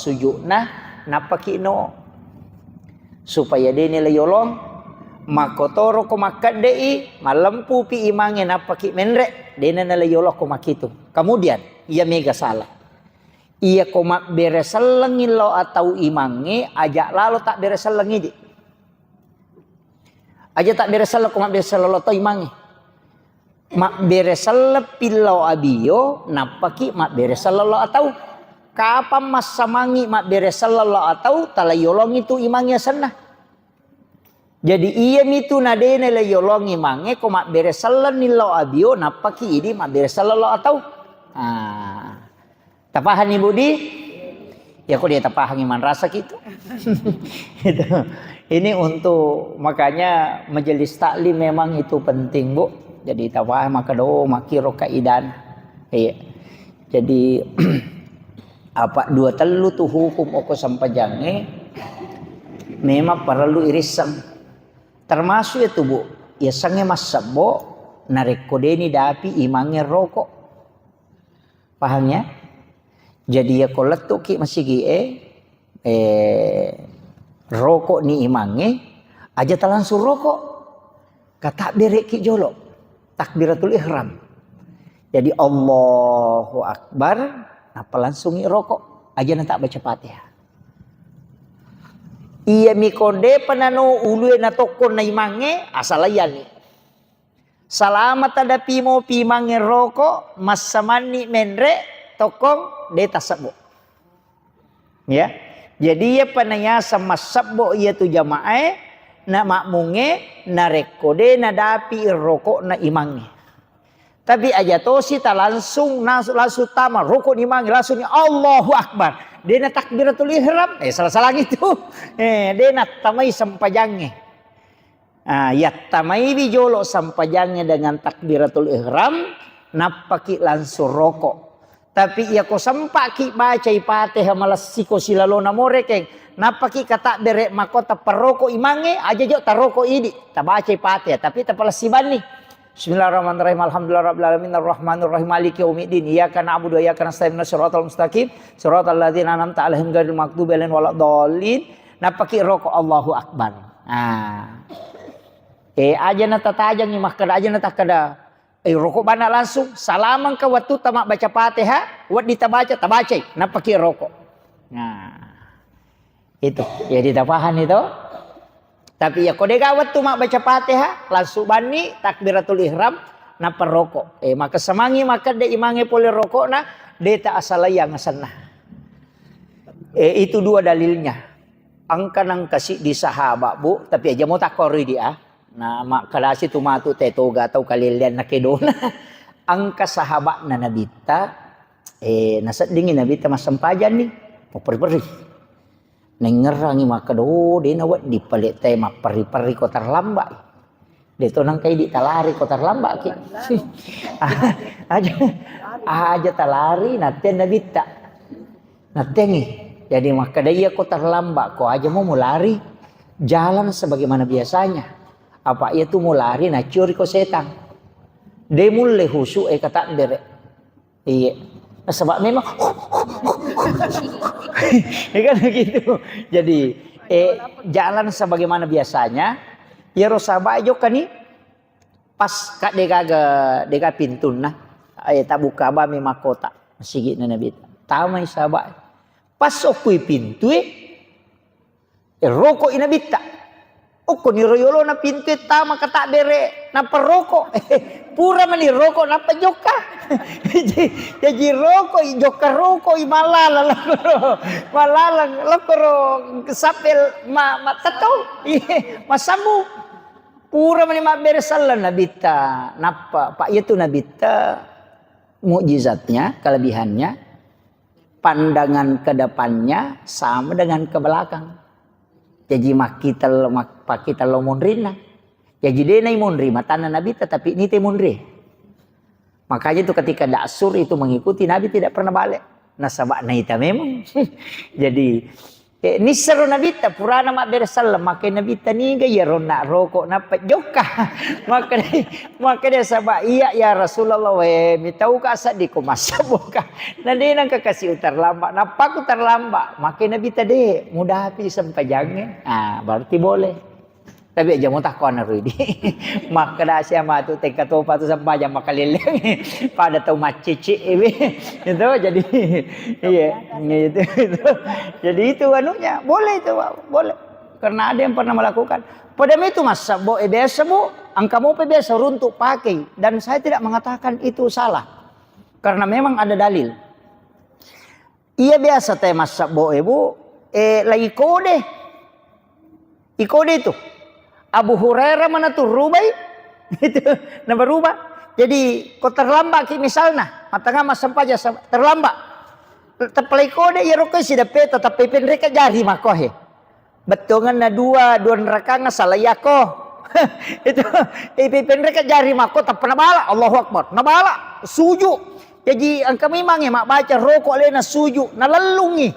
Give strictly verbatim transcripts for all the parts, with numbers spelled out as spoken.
sujudna, nappaki no. Supaya dé nala yolong, makkotoro ko makkedde'i, mallempupi imangnge nappaki menre, dé nala yolong ko makkitu. Kemudian, iya mega salah. Iya ko mabbere sellengngi lao atau imangnge, aja lalo tabbere selleng idi. Aja tabbere selleng ko mabbere selleng lao atau imangnge. Mabbere selleng pillau abio, nappaki mabbere selleng lao atau. Kapang massamangngi mabbere selleng lao atau, tala yolongi tu imangnge asenna. Jadi, iyamitu nadena le yolongi mange ko mabbere sellenni lao abio, nappaki idi mabbere selleng lao atau. Ah. Tapahanni, Budi? Ya, kok dia tapahangi manrasa gitu. Itu. Ini untuk, makanya majelis taklim memang itu penting, Bu. Jadi, tapahang maka do, makiro kaidan. Iya. Jadi, apa dua tellu tu hukum oko sempajangnge memang perlu irisseng. Termasuk itu, Bu, yasengnge massebbo narekko deni dapi imangnge rokok. Paham ya? Jadi, yako lettuki masigie, eh, rokok ni imangnge, aja talangsung rokok. Katabbereki jolo. Takbiratul ihram. Jadi, Allahu Akbar, nappa langsungi rokok. Aja natabbaca Fatihah. Iya miko depa nano ulue natokkong na imangnge, asalaiyanni. Salama tadapi mo pimangnge roko, massamanni menre, tokkong, de tassebbo. Ya. Jadi, iya panayasa massebbo iya tu jamaae, na makmungnge, narekko de nadapi rokok na imangnge. Tapi aja tosi ta langsung, nas-, langsung tama rokok ni imangnge, langsung ni Allahu Akbar. De na takbiratul ihram, eh, salah-salah gitu. Eh, de nattamai sempajangnge. Ah, yattamaiwi jolo sempajangnge dengan takbiratul ihram, nappaki langsung roko. Tapi iyako sempaki bacai Fatihah malessiko silalona morekeng, nappaki katabbere makkota paroko imangnge, aja jo taroko idi, tabacai Fatihah, tapi tapalessi banni. Bismillahirrahmanirrahim. Alhamdulillahirabbil alamin, arrahmanirrahim, maliki yaumiddin. Iyyaka na'budu wa iyyaka nasta'in, ihdinas siratal mustaqim, siratal ladzina an'amta 'alaihim ghairil maghdubi 'alaihim waladdallin. Nappaki roko, Allahu Akbar. Ah. Eh, aja na tatajangi makkeda, aja na takkeda, eh, roko bana langsung. Salamangka wettu ta mabbaca Fatihah, weddi tabaca, tabacai, nappaki roko. Nah. Itu. Jadi tapahani to? Tapi ya ko dega wettu mabbaca Fatihah, langsung banni takbiratul ihram, nappa roko. Eh, maka semangi makkeda imangnge pole rokokna, de ta asalaiang asenna. Eh, itu dua dalilnya. Engka nengka siddi sahabat, Bu, tapi aja mo takkoroi di, ah. Na makkedasi tu matu te toga tau kalelleang na kedona. Engka sahabatna Nabitta, eh, naseddingi Nabitta massempajang ni, mapperri-perri. Nengngerangi makkeda, oh, de nawedding pale te mapperri-perri ko terlambat. De to nengka idi talari ko terlambat ki. Aja, aja talari, natteng Nabitta. Nattengi. Jadi makkeda, iya ko terlambat ko aja mo mulari, jalan sebagaimana biasanya. Apa iya tu mulari naciori ko setang. De mulle husu e katabbere. Iya. Sebab memang ya kan gitu. Jadi, eh, jalan sebagaimana biasanya. Iyaro sahabat jokka ni pas ka degaga, dega pintunna. Eh, tabuka bami makkota. Masigi'na Nabi. Tamai sahabat. Pas okkui pintue, eh, rokoi Nabitta. Okko ni royolona pintue tama katabbere nappa roko. Pura mani roko nappa jokka. Jaji, jaji rokoi, jokka rokoi, malala lokoro. Malala lokoro sappel ma-, mattetto. Iye, massambu. Pura mani mabbere selleng Nabitta. Nappa, Pak, iya tu Nabitta mukjizatnya, kelebihannya, pandangan ke depannya sama dengan ke belakang. Jaji makkita lo-, mak-, pakkita lo monrinna. Jaji de nai monri matanna Nabitta, tapi nite monri. Makanya itu ketika Daksur itu mengikuti Nabi tidak pernah balik. Nasaba naita memang. Jadi, Eh, nissero Nabitta, purana mabbere selleng, makkeda Nabitta, "Niga iya ronna roko nappa jokka?" Makkeda, makkeda, "Saba iya, ya Rasulullah, we, mitauka seddi ko massebboka." Na de nangka kasi uterlambat, nappaku terlambat. Makkeda Nabitta, "De, mudapi sempajangnge." Ah, berarti boleh. Tapi aja mo takkoanna rui di. Makkeda sia matu tengka topa tu sempajang makaleleng. Pada tau maccicik iwi. Itu jadi iya, itu, itu. Jadi itu anunya, boleh itu, Pak, boleh. Karena ada yang pernah melakukan. Pada itu massebbo, eh, biasa, Bu, engka mopa biasa runtuk pakai dan saya tidak mengatakan itu salah. Karena memang ada dalil. Iya biasa te massebbo e, Bu, eh, lai kode. Ikode itu. Abu Hurairah mana tuh rubai? Itu, na berubah. Jadi, ko terlambat ki misalna, matanga massempajang sa-, terlambat. Teppalai kode, iya rokoi sideppe, tetap penreka jari makohe. Bettonganna dua, dua rakang salah yako. Itu, ipi penreka jari mako, tappa nabala, Allahu Akbar. Nabala, suju. Jadi, engka memang ya, mak baca rokok lena suju, nalellungi.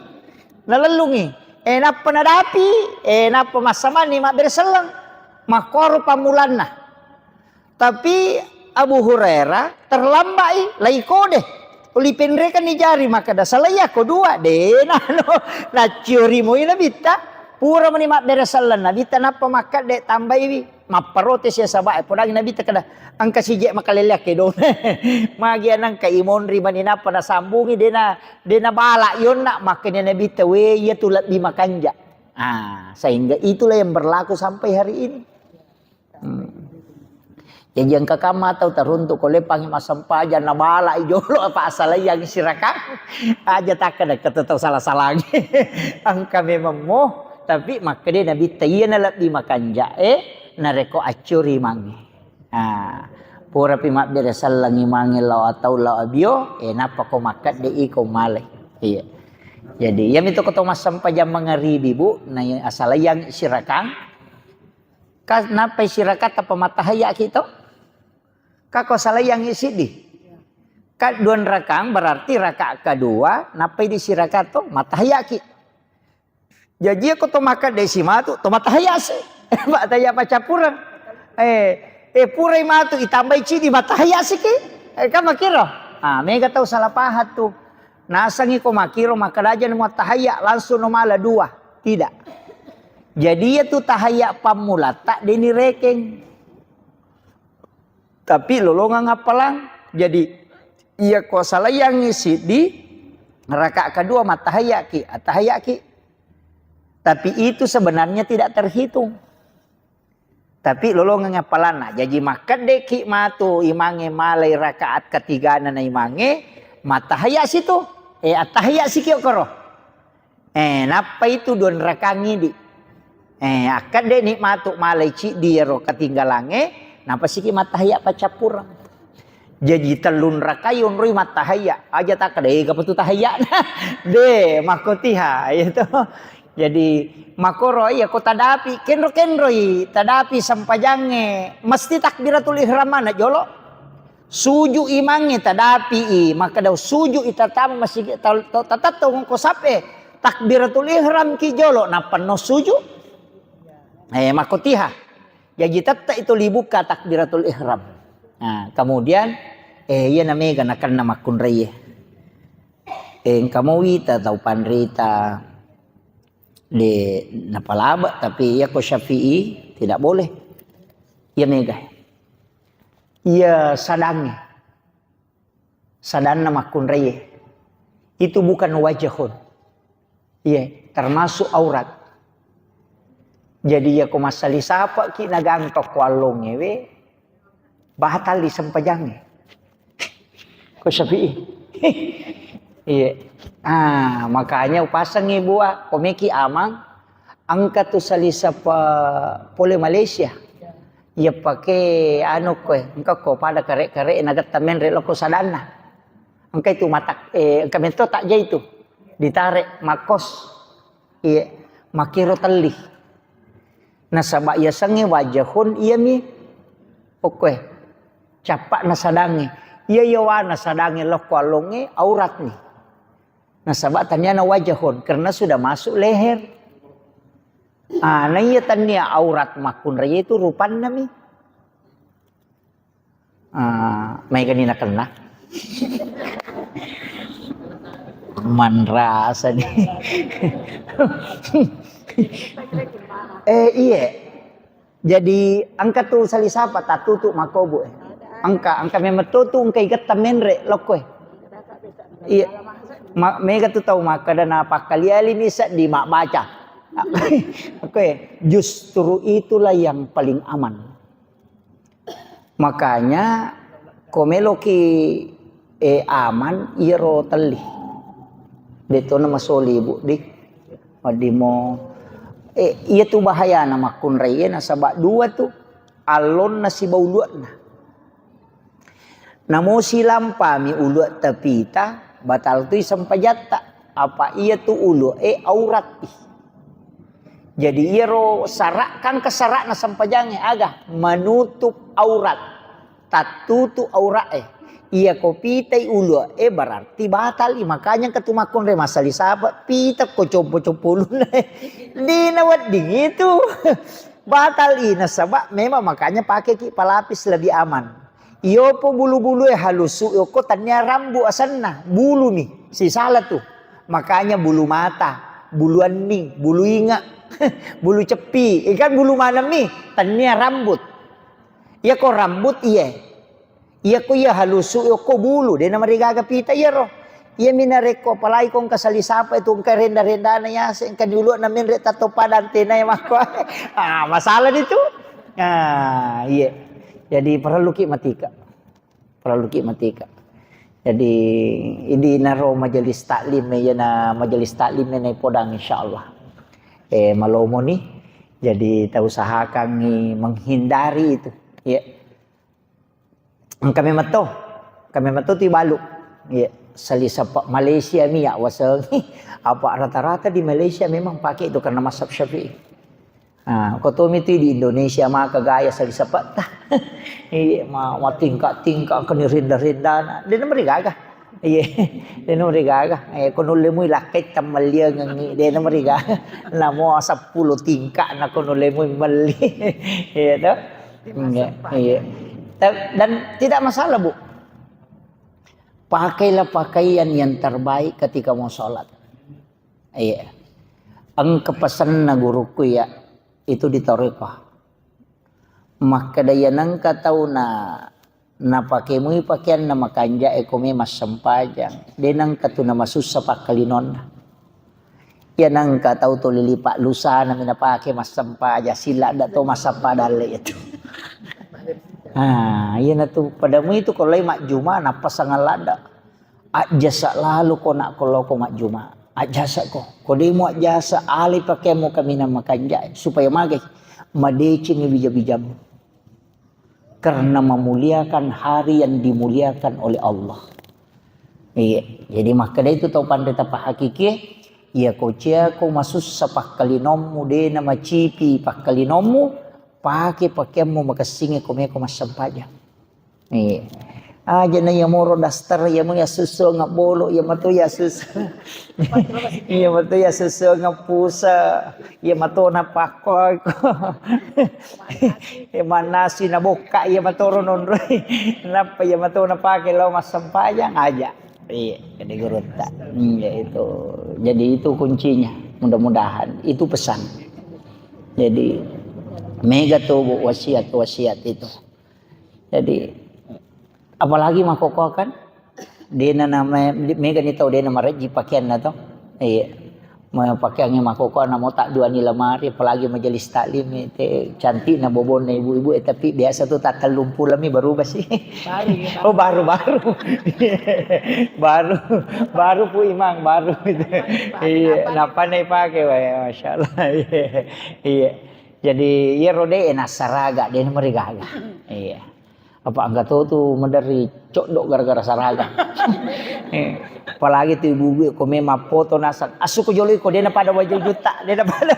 Nalellungi. Eh, nappa nadapi, eh, nappa massamani mabbere selleng. Makkoro pammulanna. Tapi Abu Hurairah terlambai, lai kode. Uli penrekanni jari, makkeda, "Salai ako dua, de nano." Nacciori moi Nabitta, pura mani mabbere selleng Nabitta, nappa makkeda, "Tambaiwi." Mapparotes ya sahabat, podangi Nabitta kada, "Engka sije makalelleang kedona." Magi anangka imonri mani nappa nasambungi, dena, dena bala yonna, makkeda Nabitta, "We, iya tu lebbi makanja." Ah, sehingga itulah yang berlaku sampai hari ini. Hmm. Jaji engka kamma tau taruntuk ko leppangi massempajang, nabalai jolo apa asalaiang sirakang. Aja takkeda ketetau salah-salangi. Engka memang mo, tapi makkeda Nabitta, "Iya na lebbi makanja, eh, narekko accuri mange." Ah, purapi mabbere sellengi mange lao atau lao abio, eh, nappa ko makkedde iko malai. Iya. Jadi, iya mito ko to massempajang mangaribi, Bu, na asalaiang sirakang. Ka nappai sirakatta pamattahayaki to? Ka ko salaiangi siddi. Ka dua rakang berarti rakaat kedua nappai di sirakaat to mattahayaki. Jaji ko to makkeda si matu to mattahayasi. Mattahaya paccappureng. Eh, eh purai matu itambai cidi mattahayasi ki. Eh, kan makiro. Ah, mega tau salah paham tu. Nasangi ko makiro makkeda aja ni mattahaya langsung no mala dua. Tidak. Jadi iya tu tahayya pammulatta deni rekeng. Tapi lolongang appalang. Jadi iya ko salaiangi siddi, rakaat kedua mattahayaki, attahayaki. Tapi itu sebenarnya tidak terhitung. Tapi lolongang appalanna. Jaji makkeddeki matu imange malai rakaat ketigana na imange, mattahayya situ. Eh, attahayya siki okoro. Eh, nappa itu dua rakang idi. Eh, akkedde ni matu malai ciddi iyaro ketinggalange, nappa siki mattahayya paccappureng. Jaji tellung rakai onroi mattahayya, aja takkeda, "Eh, kapatu tahayyana?" De, makkotiha, iya to. Jadi, makkoro iya ko tadapi, kenro-kenroi tadapi sempajangnge, mesti takbiratul ihram mana jolo. Suju imangnge tadapi i, makkeda suju i tatama masigi ta-, to-, tatatto ko sape, takbiratul ihram ki jolo, nappa no suju. Eh, makkotiha. Jaji tette itu libukka takbiratul ihram. Nah, kemudian, eh, iya na mega nakenna makkunraie. Eh, engka mo wita tau panrita de napalaba, tapi iya ko Syafi'i tidak boleh. Iya mega. Iya sadangnge. Sadanna makkunraie. Itu bukan wajahun. Iya, termasuk aurat. Jadi iya ko massali sapaki nagangka ko allongnge we, batal di sempajangnge. Ko Syafi'i. Iya. Ah, makanya upasengi bua, ko meki amang, engka tu salisa pa-, pole Malaysia. Iya pake anu koe, engka ko pada kare-kare nagetta menre loko sadanna. Engka itu matak, eh, engka mento takja itu. Ditare makkos. Iya, makkiro telli. Nasaba yasengnge wajahun iyami okkoe. Cappa'na sadangnge. Iya yawana sadangnge lokko allongnge auratni. Nasaba tania na wajahun, karena sudah masuk leher. Ah, na iya tania aurat makkunrai itu rupanna mi. Ah, maegani nakenna. Manrasa ni. Eh, iye. Jadi engka tu salisapa tattutu makkobu, eh. Engka, engka memang tu, tu engka igetta menre lokko, eh. Iya. Ma-, mega tu tau makkeda na pakkali-ali mi seddi mabbaca. Oke, justru itulah yang paling aman. Makanya ko meloki, eh, aman, iyaro telli. Detona masoli, Bu, di. Wedding mo, eh, iya tu bahayana makkunrai, eh, nasaba dua tu, allonna sibawa uluanna. Namo silampami uluatta pita, batal tui sempajatta. Apa iya tu ulu'e aurat i. Jadi iyaro sara', kan ke sara'na sempajangnge aga? Menutup aurat. Tattutu aura'e. Iya ko pitai ulu'e berarti batal i. Makanya engka tu makkunrai massali sapa, pita ko compo-compo ulunna. Dina wedding itu. Batal i nasaba memang makanya pakeki pelapis lebih aman. Iyopo bulu-bulu e halusu okko tania rambu asenna, bulu mi. Sisala tu. Makanya bulu mata, bulu anning, bulu inga, bulu ceppi. Ikan bulu maneng mi, tania rambut. Iya ko rambut iye. Iya ko iya halusu okko bulu, de namarigaga pita iyaro. Iya mi narekko apalagi ko engka sali sapa itu engka renda-rendana yase engka di ulu'na menre tatto pada antena ya makko. Ah, masalah itu. Ah, iya. Jadi perlu ki matika. Perlu ki matika. Jadi idi naro majelis taklim ya na majelis taklim na podang insyaallah. Eh, malomo ni. Jadi tau usahakan menghindari itu. Ya. Engka memang to, engka memang to tibalu. Iya, sali sapa Malaysia mi ya waseng. Apa rata-rata di Malaysia memang pakai itu karena mazhab Syafi'i. Ah, ko to mi tu di Indonesia maka gaya sali sapa ta. Iya, ma, ma tingka-tingka kena rinda-rinda. Dia nomor gaga. Iya, dia nomor gaga. Eh, ko nulle mui lakkai tammalia ngengi. Dia nomor gaga. Namo sepuluh tingka na ko nulle mui melli. Iya to. Iya, iya. Ta-, dan tidak masalah, Bu. Pakailah pakaian yang terbaik ketika mau sholat. Iya. Engka pesanna guruku ya, itu di Toriko. Makkeda iya nengka tau na, napake mui pakaian na makanja e ko me massempajang. De nengka tu na masussa pakkalinonna. Iya nengka tau tuli lipa lusana mi napake massempajang, sila ada to massempajang dalle itu. Ah, iya na tu pada mui tu ko lai majjuma napasang ladda. Ajjasa lalu ko nak ko loko majjuma. Ajjasa ko. Ko demo ajjasa ale pakemu kaminang makanja supaya magai madeceng bija-bijamu. Karena memuliakan hari yang dimuliakan oleh Allah. Iya, jadi makkeda itu tau panre tapa hakiki, iya ko cia ko masussa pakkalinonmu, de na macipi pakkalinonmu, pake pakeammu makessinge ko meko massempajang. Iya. Aja na iya moro daster, iya mo iya susu ngabbolo, iya mato iya susu. Iya mato iya susu ngappusa, iya mato na pakko. Iya manasi na bokka, iya matoro nonroi. Nappa iya mato na pake lao massempajang aja. Iya, jadi gurutta. Iya itu. Jadi itu kuncinya. Mudah-mudahan itu pesan. Jadi mega tuh Bu, wasiat-wasiat itu. Jadi apalagi makkokkoe kan, dena nama mega ni tau dena marejji pakeanna to. Iya. Ma-, pakeangnge makkokkoe namo tak dua ni lemari, apalagi majelis taklim te cantikna bobonna ibu-ibu, eh, tapi biasa tuh tak tellung pulo mi berubah sih. Baru ya, Pak? Oh, baru, baru. Baru, baru Pu Imang, baru itu. Baru, baru. Iya, napa nih pakai, wah, ya, Masya Allah. Iya. Iya. Jadi, iya rode enak saraga, dia nomor gaga. Iya. Apa engka to tu maderri coddo gara-gara saraga. Eh, apalagi tu ibu-ibu ko memang foto nasang. Asu ko jolo iko, dena pada waju juta, dena pada.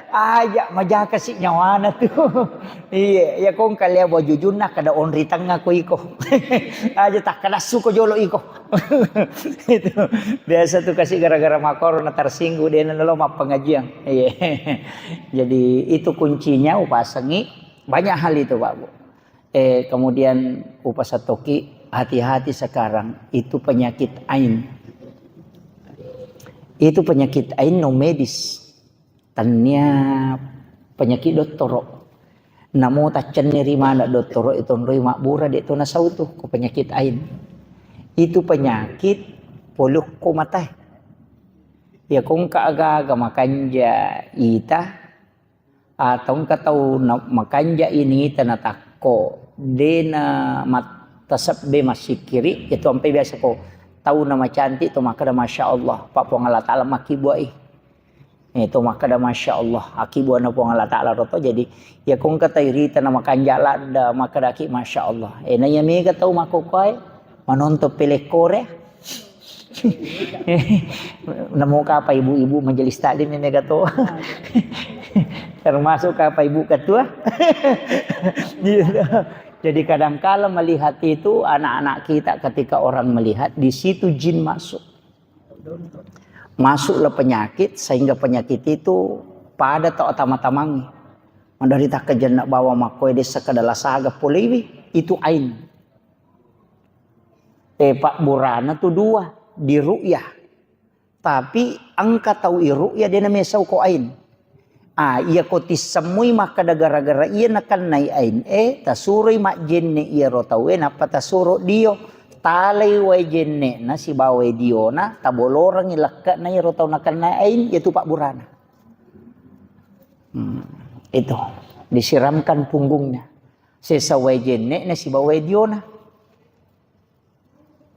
Aja majaka si nyawana tu. Iya, ya kong kalia waju junna kada onri tengah ko iko. Aja tak kada su ko jolo iko. Itu biasa tu kasih gara-gara makoro na tersinggung, dena lo mappengajian. Iya. Jadi itu kuncinya upasangi banyak hal itu, Pak Bu. Eh, kemudian upasatoki, hati-hati sekarang, itu penyakit ain. Itu penyakit ain no medis. Tania penyakit dottoro. Namo taccenne ri mana dottoro itu nroi mabbura de to nasau tu ko penyakit ain. Itu penyakit polukko matae. Ya kongka aga-aga makanja ita, atau engka tau na-, makanja ini tana takko, dena mat-, tasebbe massikiri, itu ampe biasa ko tau na macantik to makkeda, "Masya Allah, Pak Puang Allah Ta'ala makkibuai." Eh, to makkeda, "Masya Allah, akkibuana Puang Allah Ta'ala roto." Jadi, ya kongka tau irita na makanja ladda, makkedaki, "Masya Allah." Eh, na iya mega tau makkokkoe, manonton pelekore. Namo kapa ibu-ibu majelis taklim ini kata. Termasuk kapa ibu ketua. Gitu. Jadi kadangkala melihat itu anak-anak kita, ketika orang melihat di situ jin masuk. Masuklah penyakit sehingga penyakit itu pada tau tama-tamangi. Madari takkajenna bawa makkoe dessa kada lasaga polewi, itu ain. Eh, pabburana tu dua, di ru'yah. Tapi engka tau i ru'yah de namesau ko ain. Ah, iya ko tissemmui makkeda gara-gara iya nakennai ain, eh, tasuroi majjenne iyaro tauwe, nappa tasuro dio. Talai wae jenne'na sibawa wae diona, tabolorengi lekke'na iyaro tau nakennai ain, iyatu pabburana. Hmm, itu. Disiramkan punggungnya. Sesa wae jenne'na sibawa wae diona.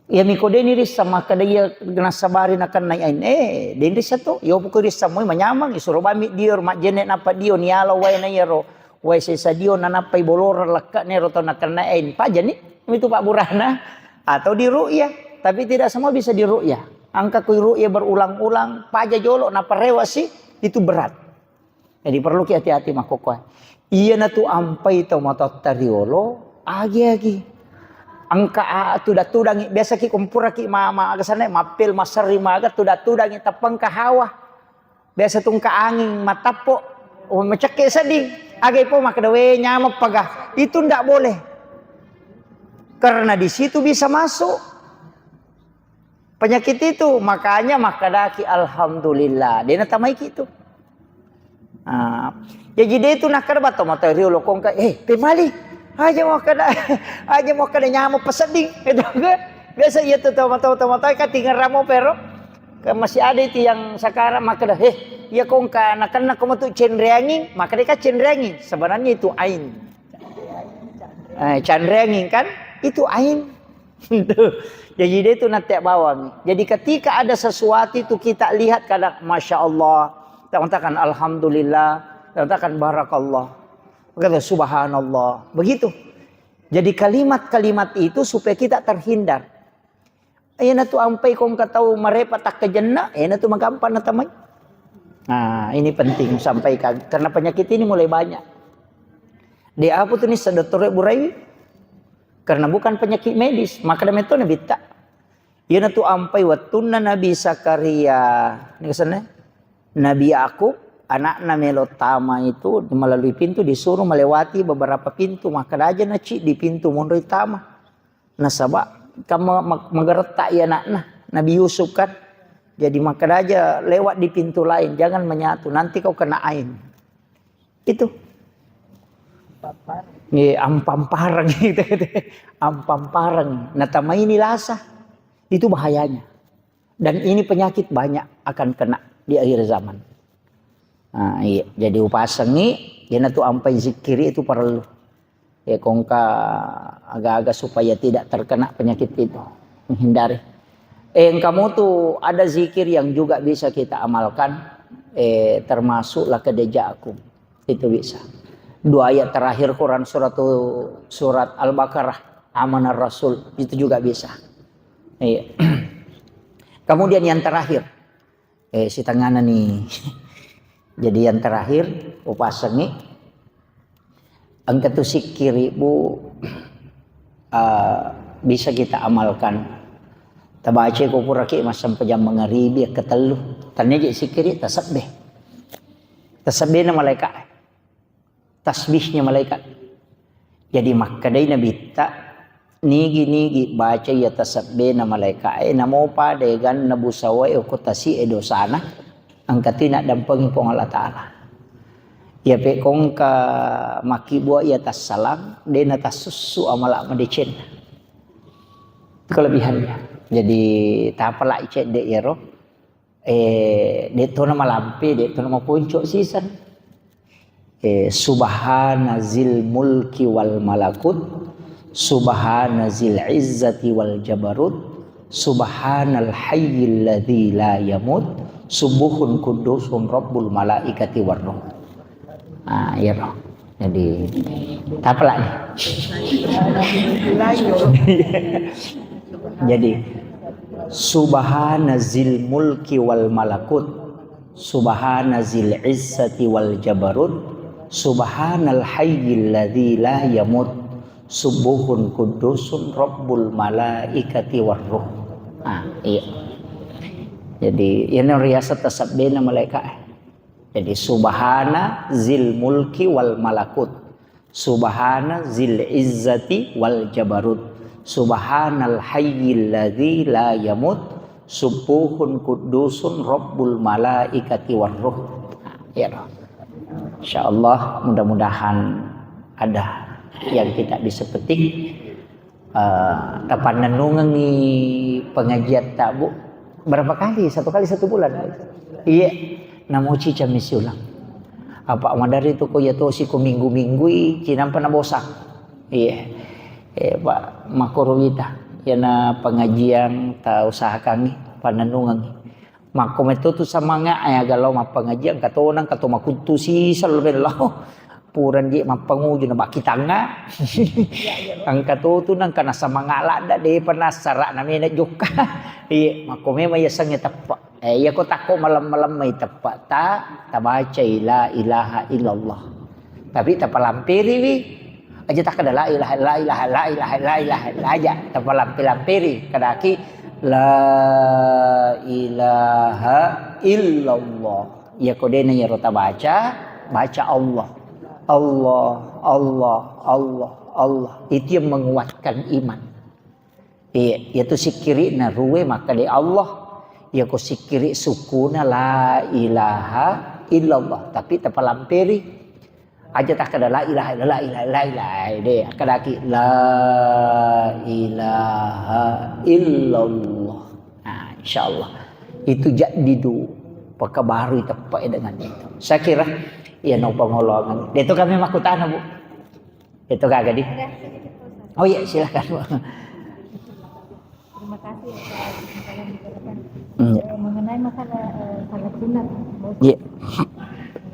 Iya miko deni rissa makkeda iya nassabari nakennai ain. Eh, deni rissa tu. Iyo poko rissa moi manyameng, isuro bami dio majjenne nappa dio niala wae na iyaro. Wae sesa dio nanappai boloreng lekke'na ero tau nakennai ain. Pajani, itu pabburana. Atau di ru'yah. Tapi tidak semua bisa di ru'yah. Engka kui ru'yah berulang-ulang, paja jolo, naparewa si, itu berat. Jadi perlu ki hati-hati makkokkoe. Iyanatu ampai tau matotta riolo, agi-agi. Engka a-, tudang-tudangi, biasa ki kompura ki ma-, ma-, aga sanna, mappel, maserri, maga, tudang-tudangi, tappa engka hawa. Biasa tu engka anging, matappo, oh, macekke sedding. Aga ipo makkeda, "We, nyameng paga." Itu ndak boleh. Karena di situ bisa masuk penyakit itu, makanya makkedaki, "Alhamdulillah, de natamaiki itu." Ah, jaji de tu nakkeda batto matoa riolo kongka, "Eh, pemali, aja makkeda, aja makkeda nyameng pasedding." Itu kan. Biasa iya tu tau matoa, tau matoa katingeramo pero. Kan masih ada itu yang sekarang makkeda, "Eh, iya kongka nakenna ko matu cenreanging," makkeda ka cenreanging. Sebenarnya itu ain. Eh, canreanging kan? Itu ain. Tuh. Jadi dia itu nanti bawang. Jadi ketika ada sesuatu itu kita lihat kadang, "Masya Allah," kita mengatakan, "Alhamdulillah," kita mengatakan, "Barakallah," kita, "Subhanallah." Begitu. Jadi kalimat-kalimat itu supaya kita terhindar. Ena tu ampai kongka tau marepa takkajenna, ena tu magampang natamai. Nah, ini penting sampaikan. Karena penyakit ini mulai banyak. De apa tu ni sedottore burai? Karena bukan penyakit medis, maka demikian nabitta. Iyana tu ampai wettunna Nabi Zakaria, ni kesanna? Nabi Yakub, anakna melo tama itu melalui pintu, disuruh melewati beberapa pintu, maka daja naci di pintu monroi tama. Nasaba kan ma-, ma-, magaretta i anakna Nabi Yusuf kan. Jadi makkeda aja lewat di pintu lain, jangan menyatu, nanti kau kena ain. Itu. Nggih, ampampareng gitu. Ampampareng. Natamaini lasa. Itu bahayanya. Dan ini penyakit banyak akan kena di akhir zaman. Nah, iya. Jadi upasengi, iyana tu ampai zikiri itu perlu. Ya, kongka aga-aga supaya tidak terkena penyakit itu. Menghindari. Eh, engka mutu ada zikir yang juga bisa kita amalkan, eh, termasuk laqad ja'akum. Itu bisa. Dua ayat terakhir Quran surat, surat Al-Baqarah. Amanar Rasul, itu juga bisa. Iya. Kemudian yang terakhir, eh, sitengana nih. Jadi yang terakhir, upasengi, engka tu sikkiri, Bu, eh, bisa kita amalkan. Tabaca ko puraki massempajang mangaribi, ketellu. Tanne je sikkiri, tasebbe. Tasebbe na malaikat. Tasbihnya malaikat. Jadi makkedai Nabitta, nigi-nigi baca iya tasebbena malaika'e, namo pada eganna busawae okko tasi'e dosana, engka tu naddampengi Puang Allah Ta'ala. Iya pekko engka makkibua iya tassalang, de natassussu amala madecenna. Itu kelebihannya. Jadi tapalai cedde iyaro. Eh, de tona malampe, de tona maponco sisan. Eh, subhana zil mulki wal malakut, subhana zil izzati wal jabarut, subhanal hayyil ladzi la yamut, subuhun kudusun rabbul malaikati war ruh. Ah, iya, Bro. Jadi, tapalak nih. Jadi, subhana zil mulki wal malakut, subhana zil izzati wal jabarut, subhanal hayyil ladzi la yamut, subuhun kudusun rabbul malaikati war ruh. Ah, iya. Jadi, ini riasat tasabbena malaikat. Jadi, subhana zil mulki wal malakut. Subhana zil izzati wal jabarut. Subhanal hayyil ladzi la yamut. Subuhun kudusun rabbul malaikati war ruh. Nah, ya, Roh. Insyaallah, mudah-mudahan ada yang kita bisa petik. Eh, tapannennungengngi pengajiatta, Bu. Berapa kali? Satu kali satu bulan? Iya. Namoci cammi siulang. Apa maderri tu ko iya tosi ko minggu-minggui, cinampa nabosang. Iya. Eh, Pak, makkoro wita. Iyana pengajian ta usahakangngi, pannennungengngi. Makko metto tu semangat, eh, aga lao mappangajian, engka tona, engka to makuttu siseng lo bello. Purani je mappanguju na bakkitangnga. Engka to tu nengka na semangat ladda, depa nassara na mena jokka. Iya, makko memang yasengnge teppe. Eh, iya ko takko malem-malem mai teppe ta, tabacai la ilaha illallah. Tapi tapalampiriwi. Aja takkeda la ilaha, la ilaha, la ilaha, la ilaha, la aja. Tapalampe-lamperi. Kadaki la ilaha illallah. Iya ko dena iyaro tabaca, baca Allah. Allah, Allah, Allah, Allah. Itu yang menguatkan iman. Iya, iya tu sikkiri'na ruwe makkeda Allah. Iya ko sikkiri sukuna la ilaha illallah. Tapi tapalamperi. Aja takkeda la ilaha illallah, la ilaha, la ilaha, de, akkadaki la ilaha illallah. Nah, insyaallah. Itu jaddidu, pakabarui teppe dengan itu. Saya kira, iya, no pangolongan. Itu kami makkutana, Bu. Itu kagak di. Oh iya, silakan, Bu. Terima kasih atas yang kalian bicarakan. Iya. Eh, mengenai masalah, eh, salat sunat, Bos. Iya.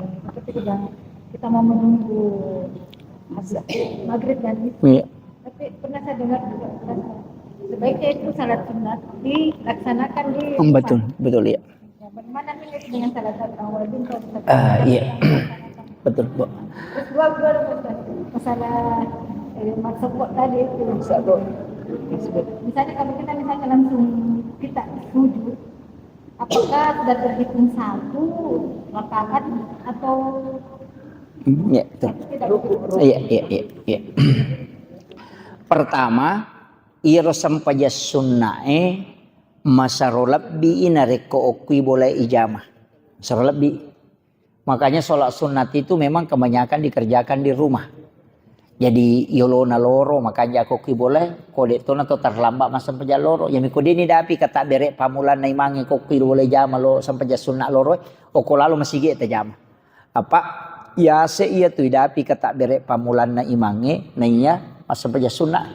Eh, itu kita, kita mau menunggu habis maghrib dan isya. Iya. Tapi pernah saya dengar juga, pernah saya, sebaiknya itu salat sunat dilaksanakan di Hmm, betul, rumah. Betul, iya. Ya, bagaimana nih dengan salat sunat rawatib kalau kita Ah, iya. Betul, Bu. Terus dua, dua, dua, masalah, eh, maksud kok tadi itu. Satu. Misalnya kalau kita misalnya langsung kita sujud, apakah sudah terhitung satu rakaat atau Hmm, iya, betul. Tidak begitu? Iya, iya, iya, iya. Pertama, iyaro sempajang sunnae masero lebbi narekko okkui bolae ijama. Masero lebbi. Makanya sholat sunat itu memang kebanyakan dikerjakan di rumah. Jadi, yolona loro, makanja ko ki boleh, ko de tona to terlambat massempajang loro. Yami ko deni dapi kata bere pamulanna imange ko ki boleh jama lo sempajang sunat loro, oko lalo masigi tajama. Apa yase iya tu idapi kata bere pamulanna imange, naiya massempajang sunat.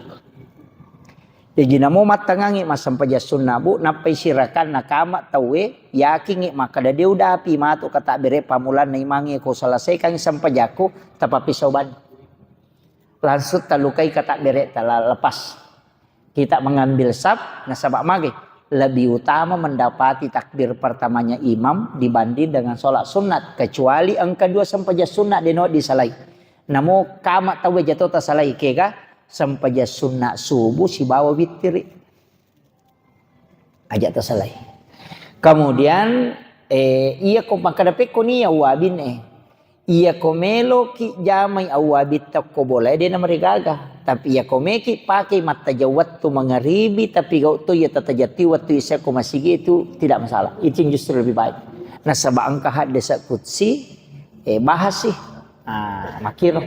Jaji namo mattengngangngi massempajang sunna, Bu, nappai sirakanna kama tauwe, yakingngi makkeda, de udapi matu katabbere pammulanna imangnge ko selesaikangngi sempajakku, tapappisau bani. Langsung talukai kata berek, tala lepas. Kita mengambil saf, nasaba mage lebih utama mendapati takbir pertamanya imam dibanding dengan sholat sunat, kecuali engka dua sempajang sunat deno disalai. Namo kama tau jato tasalai kega sempajang sunat subuh sibawa wittiri. Aja tasalai. Kemudian, eh, iya ko makkada pekko ni awwabin, eh. Iya ko meloki jamai awwabin takko bola, eh, dena marigaga. Tapi iya ko meki pakai mattajang wattu mangaribi, tapi gau to iya tatajatti wattu isya ko masigi, itu tidak masalah. Itu yang justru lebih baik. Nasaba engka hadis kutsi, eh, bahas sih. Ah, makiro.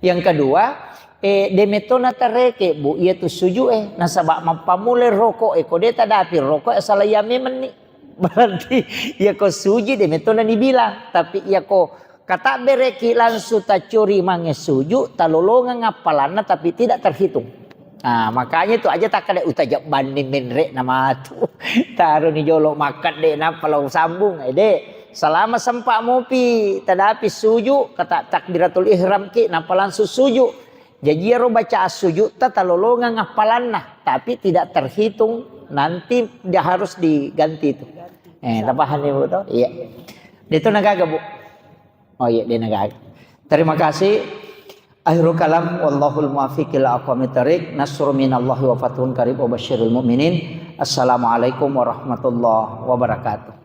Yang kedua, eh, demetona tareke, Bu, iya tu suju, eh, nasaba mappamule roko, eh, ko de tadapi roko, eh, asala iya memang ni. Berarti iya ko suju demetona dibilang, tapi iya ko katabbereki langsung tacuri mange suju, talolongang appalanna tapi tidak terhitung. Nah, makanya itu aja takkada utajak banni menre na matu. Taroni jolo makkadde nappa lao sambung, eh, de. Selama sempat mopi tadapi suju, kata takbiratul ihram ki, nappa langsung suju. Jaji iyaro baca as-sujud ta talolongang appalanna, tapi tidak terhitung, nanti dia harus diganti itu. Eh, tapahani, Bu, to? Iya. Dia itu nagaga, Bu. Oh iya, dia nagaga. Terima kasih. Akhirul kalam, wallahul muwaffiq ila aqwamit thariq. Nasrun minallahi wa fathun qarib wa basyiril mu'minin. Assalamualaikum warahmatullahi wabarakatuh.